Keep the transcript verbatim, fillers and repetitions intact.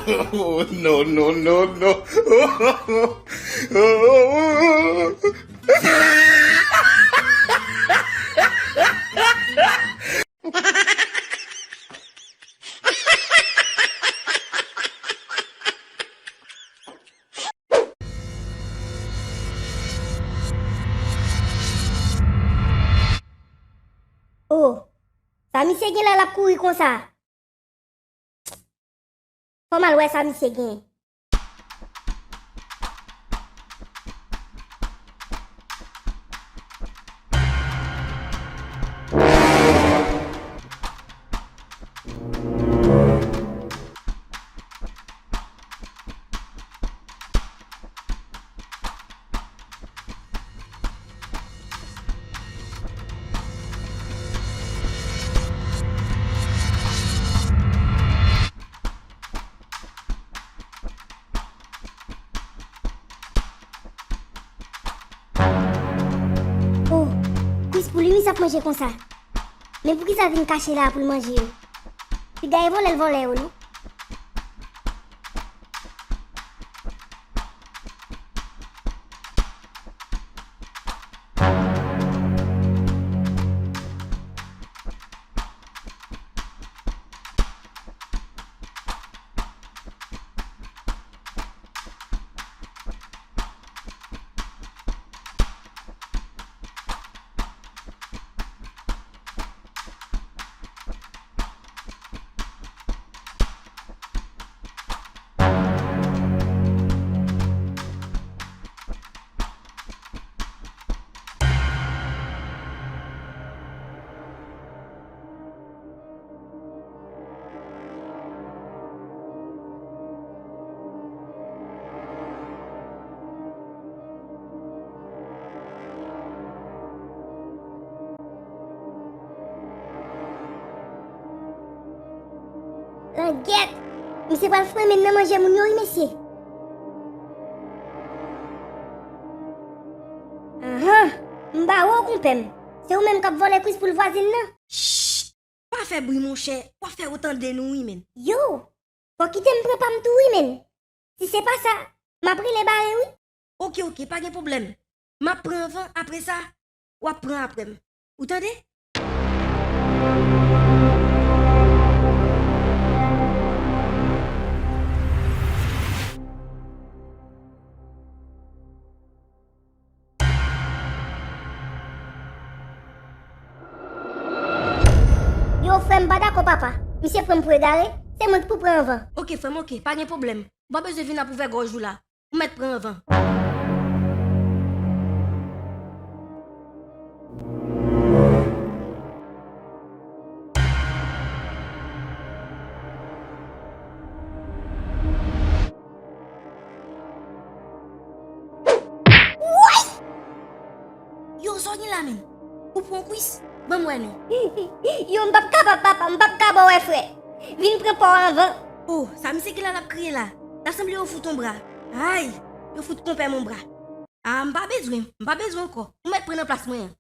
Oh, no, no, no, no. Oh, sa misye gen la l ap kouri konsa? Fò m al wè sa misye gen. Oh, Kris pou li, misye ap manje konsa. Men poukisa vin kache la pou l manje yo? Piga e vòlè l vòlè yo, non? Langèt! Misye pral frenmen nan manje moun yo, wi, mesye. Anhan! M ba w, konpè m. Se ou menm k ap vòlè Kris pou l vwazin nan? Chh! Pa fè bri, monchè. W ap fè yo tande nou, wi, menn. Yo! Fò kite m pran pa m tou, wi, menn. Si se pa sa, m ap rele bare, wi. Oke, oke, pa gen pwoblèm. M ap pran avan, apre sa, w ap pran apre m. Ou tande? Yo, frè m pa dakò, papa. Misye pran m pou egare, se mwen ki pou pran anvan. Oke, frè m, oke, pa gen pwoblèm. Ou pa bezwen vin ap ouvè gòj ou la. Ou mèt pran anvan. Woy! Yo, sa w gen la menm? Ou pran kwis? Ban m wè non. Yo, m p ap kapab, papa, m p ap ka ba w wè, frè. Vin pran pa w anvan. Oh, sa misye gen la l ap kriye la? Ta sanble yo fout on bra. Ay, yo fout konpè m on bra. Ah, m pa bezwen, m pa bezwen ankò. Ou mèt pran nan plas mwen an.